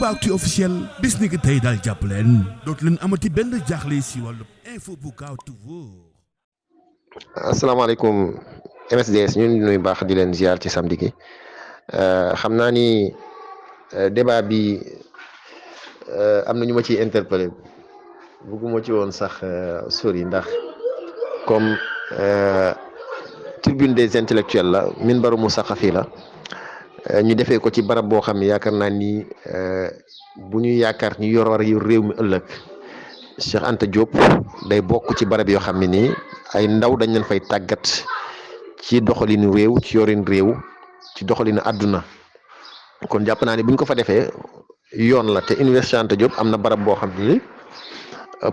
Toubaactu officiel bis ni ki tey daal jàpp leen dootu leen amati benn jaaxle si wàllu info bu gaaw te wóor. asalaamaaleykum MSDS ñu ngi nuyu baax di leen ziar ci samedi gi xam naa ni débat bi am na ñu ma ciy interpellé bugguma ci woon sax sori ndax comme tribune des intellectuels la minbaru musaqafi la ñu defee ko ci barab boo xam ne yaakaar naa ni bu ñu yaakaar ñu yor war yu réew mi ëllëg Cheikh Anta Diop day bokk ci barab yoo xam ne nii ay ndaw dañ leen fay tàggat ci doxalinu réew ci yorin réew ci doxalinu àdduna kon jàpp naa ne bu ñu ko fa defee yoon la te Université Anta Diop am na barab boo xam ne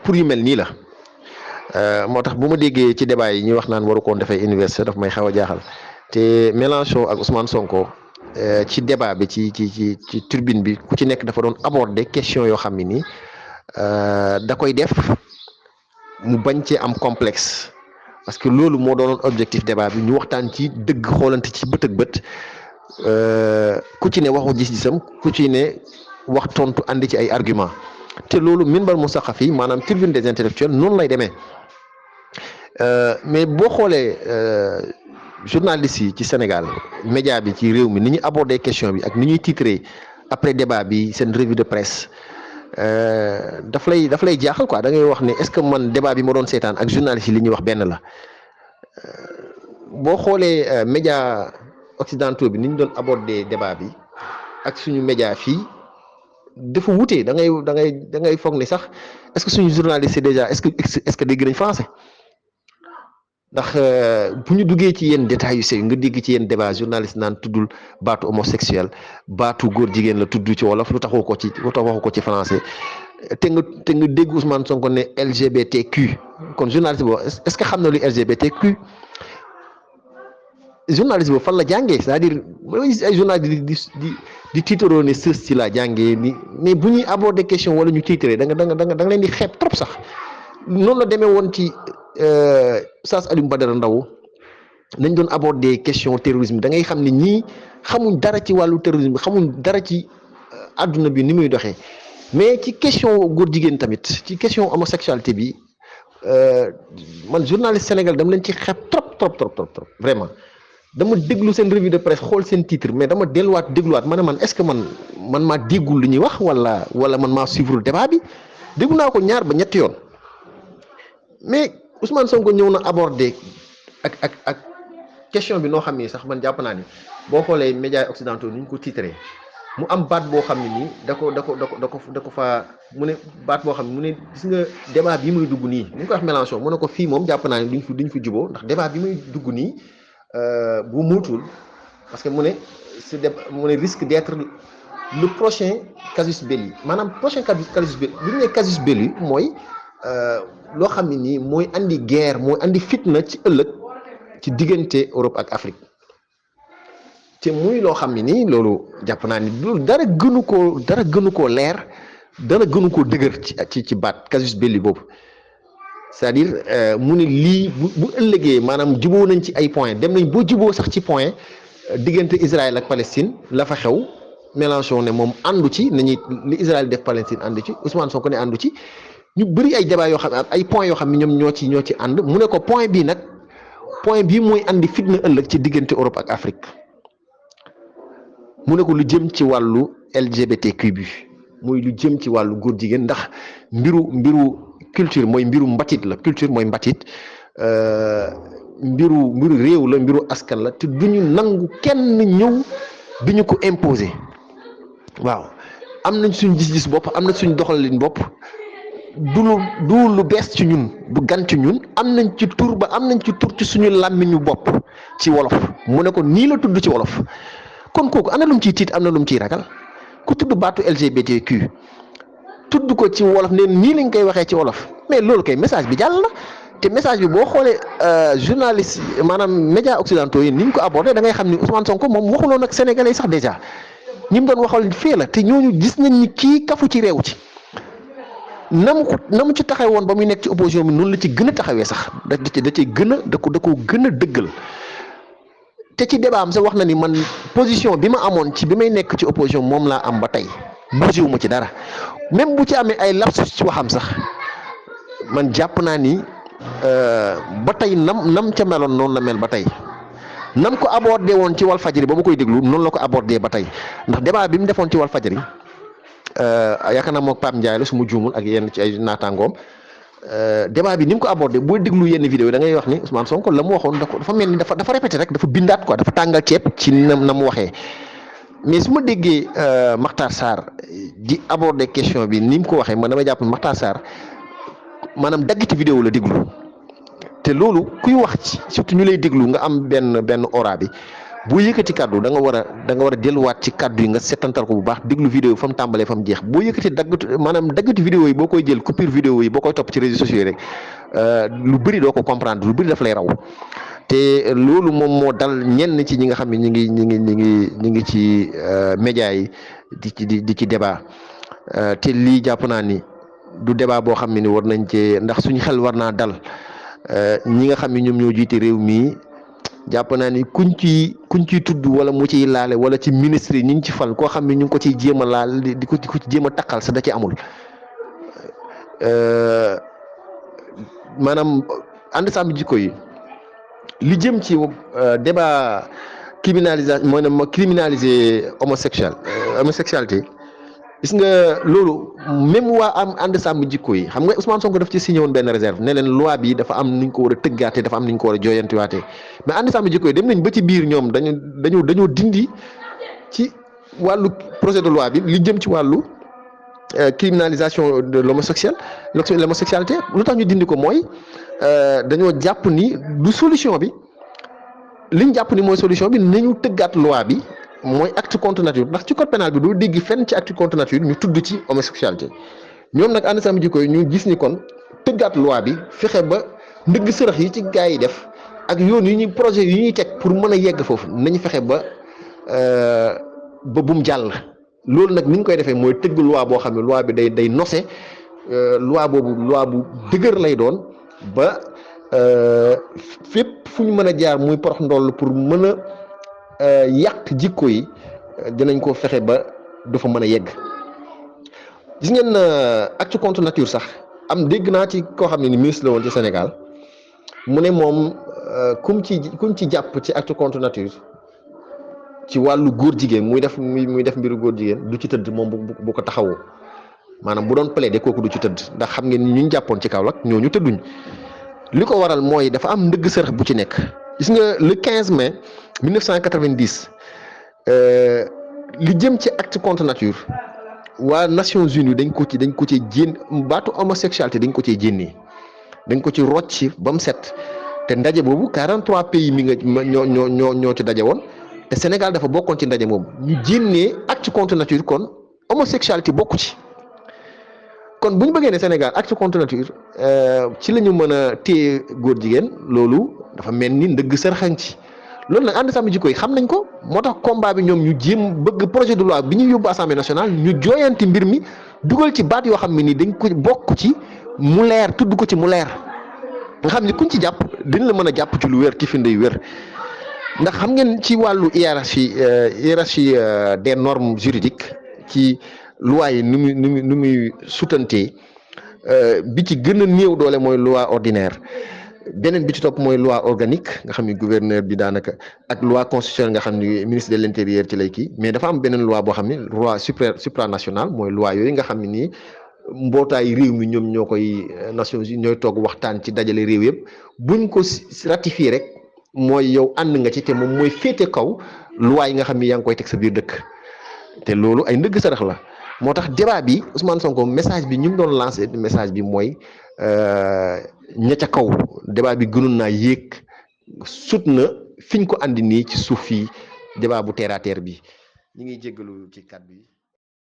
pour yu mel nii la moo tax bu ma déggee ci débat yi ñuy wax naan waru koon defee université daf may xaw a jaaxal te Mélenchon ak Ousmane Sonko ci débat bi ci tribune bi ku ci nekk dafa doon aborder question yoo xam ne nii da koy def mu bañ cee am complexe parce que loolu moo doonoon objectif débat bi ñu waxtaan ci dëgg xoolante ci bët ak bët ku ci ne waxu gis-gisam ku ci ne wax tontu andi ci ay argument te loolu minbar musaqafi maanaam tribune des intellectuels noonu lay demee mais boo xoolee journalistes yi ci Sénégal média bi ci réew mi ni ñu aborder question bi ak ni ñuy titrer après débat bi seen revue de presse daf lay jaaxal quoi da ngay wax ne est-ce que man débat bi ma doon seetaan ak journalistes yi li ñuy wax benn la boo xoolee média occidentaux bi ni ñu doon aborder débat bi ak suñu média fii dafa wutee da ngay foog ne sax est-ce que suñu journaliste déjà est-ce que dégg nañ français ndax bu ñu duggee ci yenn détails yu sew nga dégg ci yenn débat journaliste naan tuddul baatu homosexuel baatu góor jigéen la tudd ci wolof lu tax waxu ko ci français te nga dégg Ousmane Sonko ne LGBTQ kon journaliste boobu est-ce que xam na luy LGBTQ journaliste boobu fan la jàngee c'est-à-dire ay journaliste di tiitaroo ne sës ci la jàngee ni mais bu ñuy aborder question wala ñu tiitaree da nga leen di xeeb trop sax noonu la demee woon ci Oustaz Alioune Badara Ndao nañ doon aborder question terrorisme da ngay xam ne ñii xamuñ dara ci wàllu terrorisme xamuñ dara ci àdduna bi ni muy doxee mais ci question góor jigéen tamit ci question homosexualité bi man journaliste Sénégal dama leen ci xeeb trop vraiment dama déglu seen revue de presse xool seen titre mais dama dégluwaat ma ne man est-ce que man maa déggul li ñuy wax wala man maa suivre débat bi déglu naa ko ñaar ba ñetti yoon mais Ousmane Sonko ñëw na aborder ak question bi noo xam ni sax man jàpp naa ni boo xoolee médias occidentaux ni ñu ko titré mu am baat boo xam ne nii da ko fa mu ne baat boo xam ne mu ne gis nga débat bi muy dugg nii ni ñu ko wax Mélenchon mu ne ko fii moom jàpp naa ni duñ fi juboo ndax débat bi muy dugg nii bu muutul parce que mu ne risque d'être le prochain casus belli maanaam prochain casus belli bu ñu nee casus belli mooy loo xam ne nii mooy andi guerre mooy andi fitna ci ëllëg ci diggante Europe ak Afrique te muy loo xam ne nii loolu jàpp naa ni loolu dara gënu koo leer dara gënu koo dëgër ci baat casus belli boobu c'est-à-dire mu ne lii bu ëllëgee maanaam juboo nañ ci ay point dem nañ boo juboo sax ci point diggante Israël ak Palestine la fa xew Mélenchon ne moom àndu ci nañuy li Israël def Palestine àndu ci Ousmane Sonko ne àndu ci ñu bëri ay débat yoo xam ne ay points yoo xam ne ñoom ñoo ci ànd mu ne ko point bii mooy andi fitna ëllëg ci diggante Europe ak Afrique mu ne ko lu jëm ci wàllu LGBTQ bi muy lu jëm ci wàllu góor jigéen ndax mbiru culture mooy mbiru mbatit la culture mooy mbatit mbiru réew la mbiru askan la te duñu nangu kenn ñëw bi ñu ko imposer waaw am nañ suñ gis-gis bopp am na suñ doxalin bopp du lu bees ci ñun bu gan ci ñun am nañ ci tur ci suñu làmmiñu bopp ci wolof mu ne ko nii la tudd ci wolof kon kooku am na lu mu ciy tiit am na lu mu ciy ragal ku tudd baatu LGBTQ tudd ko ci wolof ne nii lañ koy waxee ci wolof mais loolu kay message bi jàll na te message bi boo xoolee journaliste maanaam médias occidentaux yi ni ñu ko abordé da ngay xam ni Ousmane Sonko moom waxuloon ak sénégalais sax déjà ñi mu doon waxal fee la te ñooñu gis nañ ni kii kafu ci réew ci na mu ci taxaw woon ba muy nekk ci opposition bi noonu la ci gën a taxawee sax da cay gën a da ko gën a dëggal te ci débat am sax wax na ni man position bi ma amoon ci bi may nekk ci opposition moom laa am ba tey bougé wu ma ci dara même bu ci amee ay lapsus ci waxam sax man jàpp naa ni ba tey nam ca meloon noonu la mel ba tey nam ko abordé woon ci Walfadjri ba ma koy déglu noonu la ko abordé ba tey ndax débat bi mu defoon ci Walfadjri yaakaar naa moog Pape Ndiaye la su ma juumul ak yenn ci ay naataangoom débat bi ni mu ko abordé boo déglu yenn vidéo yi da ngay wax ni Ousmane Sonko la mu waxoon dafa mel ni dafa répété rek dafa bindaat quoi dafa tàngal ceeb ci na mu waxee mais su ma déggee Makhtar Sarr di abordé question bi ni mu ko waxee man damay jàpp Makhtar Sarr maanaam daggiti vidéo la déglu te loolu kuy wax ci surtout ñu lay déglu nga am benn aura bi boo yëkkati kaddu da nga war a delluwaat ci kaddu yi nga setantal ko bu baax déglu vidéo fa mu tàmbalee fa mu jeex boo yëkkati daggati vidéo yi boo koy jël coupure vidéo yi boo koy topp ci réseaux sociaux yi rek lu bëri doo ko comprendre lu bëri daf lay raw te loolu moom moo dal ñenn ci ñi nga xam ne ñi ngi ci média yi di ci débat te lii jàpp naa ni du débat boo xam ne ni war nañ cee ndax suñu xel war naa dal ñi nga xam ne ñoom ñoo jiite réew mi jàpp naa ni kuñ ciy tudd wala mu ciy laale wala ci ministre yi ñu ngi ci fal koo xam ne ñu ngi ko ciy jéem a laal di ko ci jéem a taqal sa da ci amul maanaam ànd sàmm jikko yi li jëm ci débat criminalisation mooy ne criminaliser homosexualité gis nga loolu même waa am ànd sàmm jikko yi xam nga Ousmane Sonko daf ci signé woon benn réserve ne leen loi bi dafa am nuñ ko war a tëggaatee dafa am nuñ ko war a jooyantiwaatee mais ànd sàmm jikko yi dem nañ ba ci biir ñoom dañoo dindi ci wàllu projet de loi bi li jëm ci wàllu criminalisation de l'homosexualité lu tax ñu dindi ko mooy dañoo jàpp ni du solution bi liñ jàpp ni mooy solution bi nañu tëggaat loi bi mooy acte contre nature ndax ci code pénal bi doo dégg fenn ci acte contre nature ñu tudd ci homosexualité ñoom nag ànd sàmm jikko yi ñu gis ni kon tëggaat loi bi fexe ba ndëgg sërëx yi ci gaa yi def ak yoon yi ñuy projet yi ñuy teg pour mën a yegg foofu nañu fexe ba bum jàll loolu nag ni ñu koy defee mooy tëgg loi boo xam ne loi bi day nose loi boobu loi bu dëgër lay doon ba fépp fu ñu mën a jaar muy porox ndoll pour mën a yàq jikko yi dinañ ko fexe ba du fa mën a yegg gis ngeen acte contre nature sax am dégg naa ci koo xam ne ni ministre la woon ci Sénégal mu ne moom kum ci jàpp ci acte contre nature ci wàllu góor jigéen muy def mbiru góor jigéen du ci tëdd moom bu ko taxawoo maanaam bu doon plaider kooku du ci tëdd ndax xam ngeen ni ñu jàppoon ci Kaolack ñooñu tëdduñ li ko waral mooy dafa am ndëgg sërëx bu ci nekk gis nga le 15 mai 1990 li jëm ci acte contre nature waa Nations Unies dañ ko ci jénn baatu homosexualité dañ ko ci jénnee dañ ko ci rocc ba mu set te ndaje boobu 43 pays mi nga ñoo ci daje woon te Sénégal dafa bokkoon ci ndaje moom ñu jénnee acte contre nature kon homosexualité bokku ci kon bu ñu bëggee ne Sénégal acte contre nature ci la ñu mën a téye góor jigéen loolu dafa mel ni ndëgg sërxañ ci loolu nag ànd sàmm jikko yi xam nañ ko moo tax combat bi ñoom ñu jéem bëgg projet de loi bi ñu yóbbu assemblée nationale ñu jooyanti mbir mi dugal ci baat yoo xam ne ni dañ ko bokk ci mu leer tudd ko ci mu leer nga xam ni kuñ ci jàpp dañ la mën a jàpp ci lu wér ci firnde yu wér ndax xam ngeen ci wàllu hiérarchie des normes juridiques ci loi yi nu muy sutantee bi ci gën a néew doole mooy loi ordinaire beneen bi ci topp mooy loi organique nga xam ni gouverneur bi daanaka ak loi constitutionnelle nga xam ni ministre de l'intérieur ci lay kii mais dafa am beneen loi boo xam ni loi supranationale mooy loi yooyu nga xam ne nii mbootaay réew mi ñoom ñoo koy Nations Unies ñooy toog waxtaan ci dajale réew yëpp buñ ko ratifié rek mooy yow ànd nga ci te moom mooy féete kaw loi yi nga xam ni yaa ngi koy teg sa biir dëkk te loolu ay ndëgg sarax la moo tax débat bi Ousmane Sonko message bi ñu ngi doon lancé message bi mooy ña ca kaw débat bi gënoon naa yéeg sut na fiñ ko andi nii ci suuf fii débat bu terre à terre bi ñu ngi jéggalu ci kàddu yi.